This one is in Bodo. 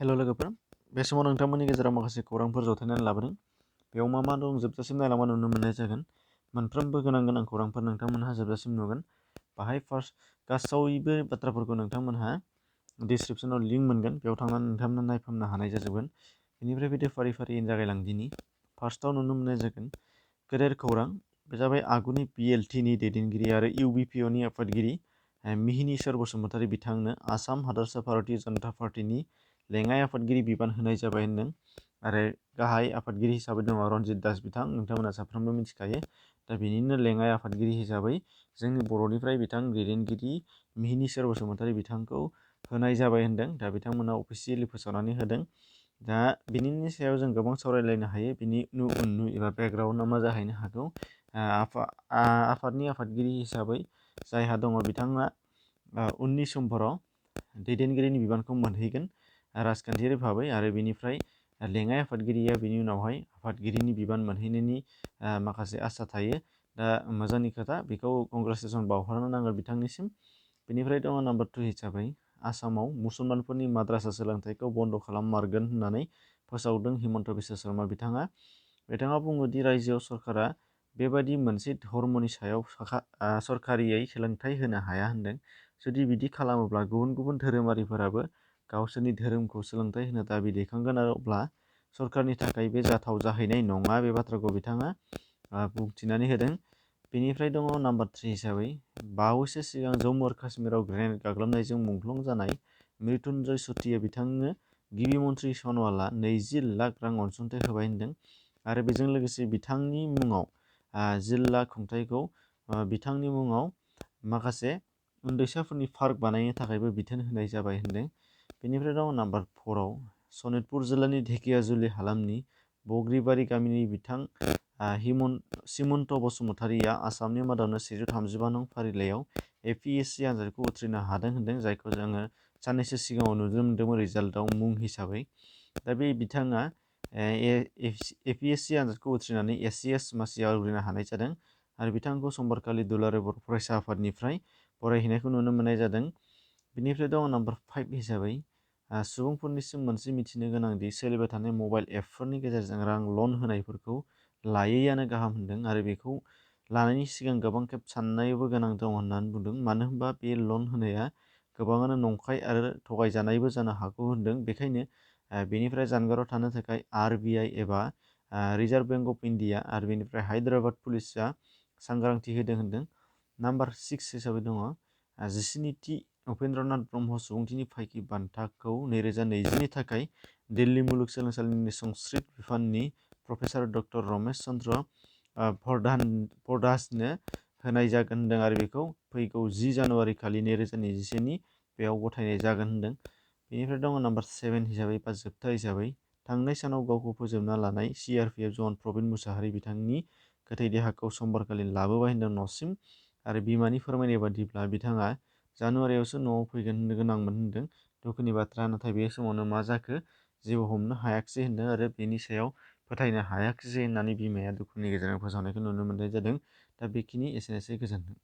हेल' लोगोफोर, बे समाव नोंथांमोननि गेजेराव माखासे खौरांफोर जथायनानै लाबोदों। बेयाव मा दं जोबजासिम नायलांबा नुनो मोननाय जागोन। मोनफ्रोमबो गोनां खौरांफोर नोंथांमोनहा जोबजासिम नुगोन। बाहाय फार्स्ट गासैबो बाथ्राफोरखौ नोंथांमोनहा डिसक्रिपसनाव लिंक मोनगोन, बेयाव थांनानै नोंथांमोना नायफामनो हानाय जाजोबगोन। बेनिफ्राय बिदि फारि जागायलांदिनि। फार्स्टआव नुनो मोननाय जागोन गेदेर खौरां। बे जाबाय आगुनि PLTनि दैदेनगिरि आरो UBPOनि आफादगिरि मिहिनीश्वर बसुमतारी बिथांनो आसाम हादरसा भारतीय जनता पार्टीनि लेङाइ आफादगिरि बिबान होनाय जाबाय होनदों। आरो गाहाय आफादगिरि हिसाबै दङ रनजित दास बिथां, नोंथांमोना साफ्रोमबो मिथिखायो। दा बिनिनो लेङाइ आफादगिरि हिसाबै जोंनि बर'निफ्राय बिथां दैदेनगिरि मिहिनीश्वर बसुमतारी बिथांखौ होनाय जाबाय होनदों। दा बिथांमोना अफिसियेलि फोसावनानै होदों। दा बिनि सायाव जों गोबां सावरायलायनो हायो। बिनि उन एबा बेकग्राउन्डआ मा जाहैनो हागौ। आफादनि आफादगिरि हिसाबै जायहा दङ बिथाङा उननि समफोराव दैदेनगिरिनि बिबानखौ मोनहैगोन राजखान्थियारि भाबै, आरो बिनिफ्राय लेङाइ आफादगिरिया बिनि उनावहाय आफादगिरिनि बिबान मोनहैनायनि माखासे आसा थायो। दा मोजांनि खोथा, बेखौ कंग्रेचुलेसन बावहरनो नांगोन बिथांनिसिम। बेनिफ्राय दङ नाम्बार 2 हिसाबै आसामाव मुसलमानफोरनि माद्रासा सोलोंथाइखौ बन्द' खालाममारगोन होननानै फोसावदों हिमन्त बिश्व शर्मा बिथाङा बुङो दि रायजोआव सरकारा बेबादि मोनसे धर्मनि सायाव सरकारियै सोलोंथाइ होनो हाया होनदों। जुदि बिदि खालामोब्ला गुबुन गुबुन धोरोमारिफोराबो गावसोरनि धोरोमखौ सोलोंथाइ होनो दाबि दैखांगोन, आरो अब्ला सरकारनि थाखाय बे जाथाव जाहैनाय नङा। बे बाथ्राखौ बिथाङा बुंथिनानै होदों। बेनिफ्राय दङ नाम्बार 3 हिसाबै बावैसो सिगां जम्मु आरो काश्मीराव ग्रेनेड गाग्लोबनायजों मुंख्लं जानाय मृत्युन्जय चुटिया बिथांनो गिबि मन्थ्रि सनवालआ 20 लाख रां अनसुंथाइ होबाय होनदों। आरो बेजों लोगोसे बिथांनि मुङाव जिल्ला खुंथायखौ बिथांनि मुङाव माखासे उन्दैसाफोरनि पार्क बानायनो थाखायबो बिथोन होनाय जाबाय होनदों। बेनिफ्राय दङ नाम्बार 4 आव सनितपुर जिल्लानि ढेकियाजुलि हालामनि बग्रिबारि गामिनि बिथां सिमन्त बसुमतारीया आसामनि मादावनो 135 नं फारिलाइयाव APSC आनजादखौ उथ्रिनो हादों होनदों, जायखौ जोङो साननैसो सिगाङाव नुनो मोन्दोंमोन रिजाल्टआव मुं हिसाबै। दा बे बिथाङा APSC आनजादखौ उथ्रिनानै SCS मासियाव आवग्रिनो हानाय जादों। आरो बिथांखौ समबारखालि दुलाराय बर' फरायसा आफादनिफ्राय फरायहैनायखौ नुनो मोननाय जादों। बेनिफ्राय दङ नाम्बार 5 हिसाबै सुबुंफोरनिसिम मोनसे मिथिनो गोनांदि सोलिबाय थानाय मबाइल एपफोरनि गेजेरजों रां लन होनायफोरखौ लायैआनो गाहाम होनदों। आरो बेखौ लानायनि सिगां गोबां खेब साननायबो गोनां दं होननानै बुंदों। मानो होनबा बे लन होनाया गोबाङानो नंखाय आरो थगायजानायबो जानो हागौ होनदों। बेखायनो बेनिफ्राय जानगाराव थानो थाखाय RBI एबा रिजार्भ बेंक अफ इन्डिया आरो बेनिफ्राय हायद्राबाद पुलिसआ सांग्रांथि होदों होनदों। नाम्बार 6 हिसाबै दङ 17थि उपेन्द्रनाथ ब्रह्म सुबुंथिनि फायखि बान्थाखौ 2020नि थाखाय दिल्ली मुलुगसोलोंसालिनि संस्कृत बिफाननि प्रफेसार डक्टर रमेश चन्द्र भरद्वाजनो होनाय जागोन होनदों। आरो बेखौ फैगौ 10 जानुवारि खालि 2021नि बेयाव गथायनाय जागोन होनदों। बेनिफ्राय दङ नाम्बार 7 हिसाबै बा जोबथा हिसाबै थांनाय सानाव गावखौ फोजोबना लानाय CRPF जवान प्रबिन मुसाहारि बिथांनि गोथै देहाखौ समबारखालि लाबोबाय होनदों न'सिम। आरो बिमानि फोरमायनाय बादिब्ला बिथाङा जानुवारियावसो न'आव फैगोन गोनांमोन होनदों। दुखुनि बाथ्रा, नाथाय बे समावनो मा जाखो जेबो हमनो हायाखिसै होनदों। आरो बेनि सायाव फोथायनो हायाखिसै होननानै बिमाया दुखुनि गेजेरजों फोसावनायखौ नुनो मोननाय जादों। दा बेखिनि एसेनोसै, गोजोन्थों।